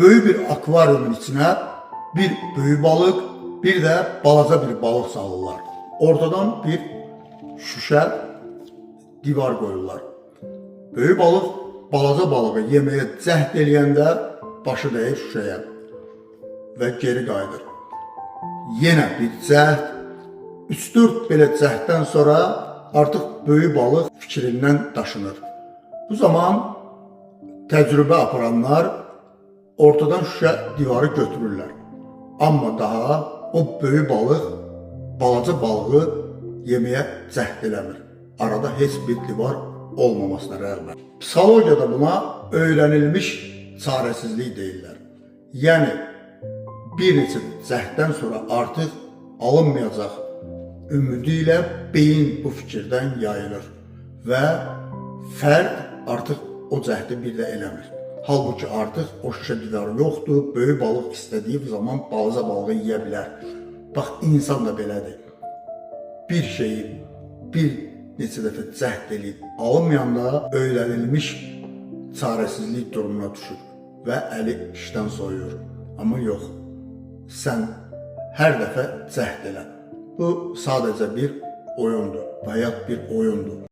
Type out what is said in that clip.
Böyük bir akvariumun içinə bir böyük balıq, bir də balaca bir balıq salırlar. Ortadan bir şüşə divar qoyurlar. Böyük balıq balaca balığı yeməyə cəhd eləyəndə başı dəyir şüşəyə və geri qayıdır. Yenə bir cəhd, 3-4 belə cəhddən sonra artıq böyük balıq fikrindən daşınır. Bu zaman təcrübə aparanlar ortadan şüşə divarı götürürlər. Amma daha o böyük balıq balaca balığı yeməyə cəhd eləmir. Arada heç bir divar olmamasına rəğmən. Psixologiyada buna öyrənilmiş çarəsizlik deyirlər. Yəni bir neçə cəhddən sonra artıq alınmayacaq ümidi ilə beyin bu fikirdən yayılır və fərd artıq o cəhdi bir də eləmir. Halbuki artıq o şüşə divarı yoxdur, böyük balıq istədiyi zaman balaca balığı yeyə bilər. Bax, insan da belədir. Bir şeyi bir neçə dəfə cəhd eləyib alınmayanda öyrənilmiş çarəsizlik durumuna düşür və əli işdən soyuyur. Amma yox, sən hər dəfə cəhd elə. Bu sadəcə bir oyundur. Həyat bir oyundur.